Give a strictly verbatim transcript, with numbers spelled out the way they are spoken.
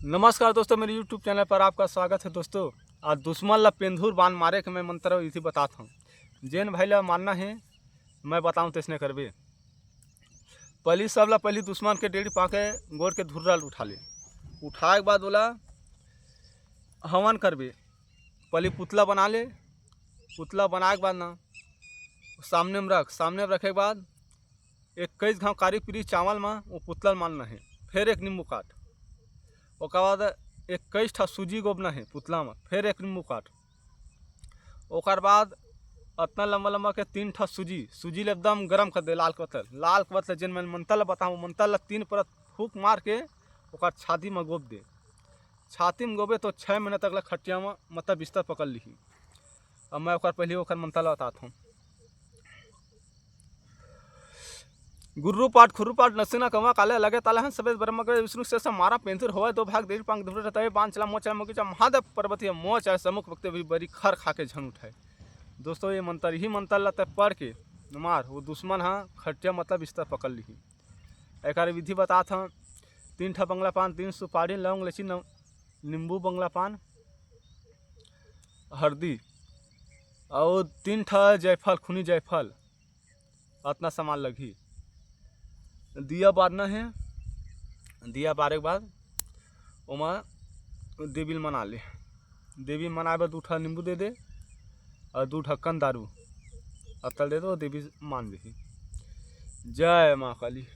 नमस्कार दोस्तों, मेरे YouTube चैनल पर आपका स्वागत है। दोस्तों, आज दुश्मन ला पेंदुर बान मारे के मैं मंत्र विधि बतात हूँ। जेन भाई ला मानना है, मैं बताऊँ तैसने करबे। पहली, सबला पहली दुश्मन के डेड़ी पाके गोड़ के धुर्रा ल उठा ले। उठाए के बाद ओला हवन करबे। पहली पुतला बना ले। पुतला बनाए के बाद ना, सामने में रख। सामने में रखे के बाद इक्कीस घाव कारी पीरी चावल में वो पुतला ल मानना है। फिर एक नींबू काट। ओकर बाद इक्कीस ठा सूजी गोबना है पुतला में, फिर एक नींबू काट। ओकर बाद अतना लंबा लंबा के तीन ठा सूजी, सूजी ले एकदम गरम कर दे, लाल कबतल, लाल कबतल। जेन मैं मंतर ला बताऊँ, मंतर ला तीन परत फूक मार के ओकर छाती में गोब दे। छाती में गोबे तो छः महीना तक ला खटिया में, मतलब, बिस्तर पकड़ लिही। अब मैं ओकर पहले ओकर मंतर ला बतात हूँ। गुर्रू पाट, खुर्रू पाट, नसिना कमा काले लगे ताले हैं, सबेद ब्रह्म के विष्णु से सब मारा पेंथुर होवे, दो भाग देरी पांग धुरे रहता है, बांध चला मोचा मोगी चा महादेव पर्वतीय मोचा है, समुख वक्त भी बरी खर खा के झन उठाए। दोस्तों, ये मंतर, यही मंतर ला तय पढ़ के मार, वो दुश्मन हा खटिया, मतलब, बिस्तर पकड़ लिही। एकर विधि बतात हूँ। तीन ठा बंगला पान, तीन सुपारी, लौंग, लेची, नौ-, नींबू, बंगला पान, हरदी और तीन ठा जायफल, खूनी जायफल, अतना सामान लगही। दिया बारना है। दिया बारे के बाद ओमा देवी ल मना ले। देवी मनाए बर दू ठा नींबू दे दे और दू ढक्कन दारू अतल दे दो, देवी मान देही। जय माँ काली।